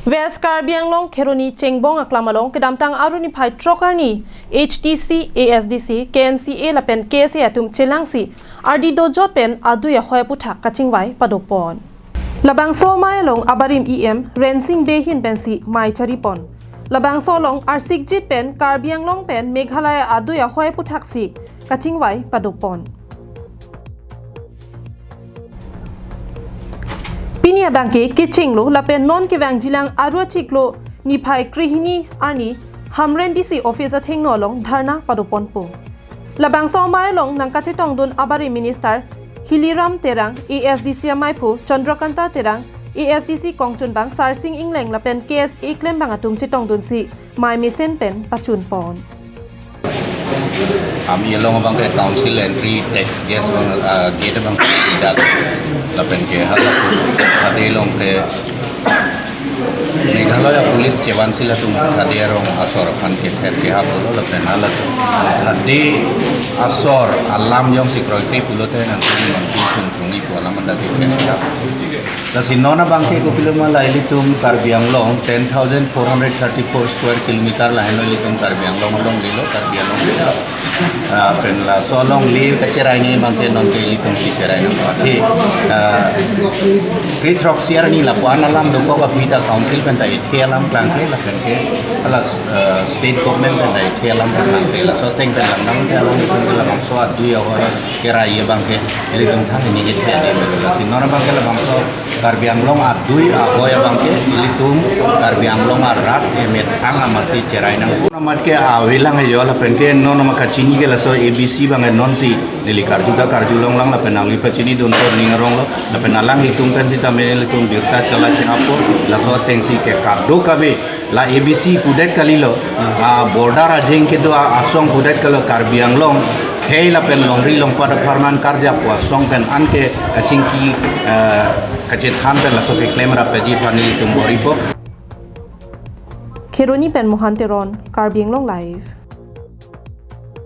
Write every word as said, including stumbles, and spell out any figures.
West Karbi Anglong Kheroni Chengbong aklam along kedamtang Aru niphai throk arni H D C, A S D C, K N C A lapen K S A atum chelangsi ardi dojot pen adui ahoi aputhak kachingvai padopon. Labangso amei along abarim E M Rensing Bey ahin pensi mei charipon. Labangso along arsikjit pen Karbi Anglong pen Meghalaya adui ahoi aputhaksi kachingvai padopon. Pini abangke kechenglo lapen non kevangjilang Aru achiklo niphai krehini arni Hamren D C office athengno along dharna padoponpo. Labangso amei along nangkachetongdun abarim minister Hiliram Terang, A S D C ameiphu Chandrakanta Terang, A S D C kongchunbang Sarsing Engleng lapen K S A klembang atum chetongdunsi mei mesen pen pachunpon. Ami along abangke council entry tax gas abang, ah, gate abang dak lapen ke hala hade along ke Meghalaya police chevansi latum hade arong asor aphan kether kehap lo lapen hala hade asor alam jongsi kroikre pulote nangtum nangtum sung thungji pu alam anda kether kehap. Lasi non abangke kopiloma la ilitum Karbi Anglong ten thousand four hundred thirty-four square kilometer lahenlo ilitum Karbi Anglong alonglelo, Karbi Anglong lelo. Ah, pen laso alongle kacherai ni abangke nonke ilitum si cherai nang. Athe, ah, krethroksi arni lapu-an alam dokok aphi ta council pen ta ethe alam klangkle lapen ke hala, ah, state government pen ta ethe alam klangkle laso ateng pen langdam ke alam pen ke labangso adui ahoi kerai abangke ilitum thang hini kethe adi melo. Lasi non abangke labangso Karbi Anglong adui ahoi abangke ilitum Karbi Anglong arat emethang amatsi cherai nang. Amat ke avelang ajo lapen ke non amat kachini ke laso A B C abang nonsi neli karju ta karjulonglang lapen nangli pachinidun tor ning aronglo lapen alanglitum pen sitame nelitum birta chala chehapo laso atengsi ke kadokave la A B C pudet kalilo, ah, border ajeng kedo a-, asong pudet kalilo Karbi Anglong khei lapen longri longpat apharman karjap asong pen anke kachingki, ah, kachethan pen laso keklem rapji aphan nelitum bor-ipo. Kheroni pen Mohan Teron, Karbi Anglong Live.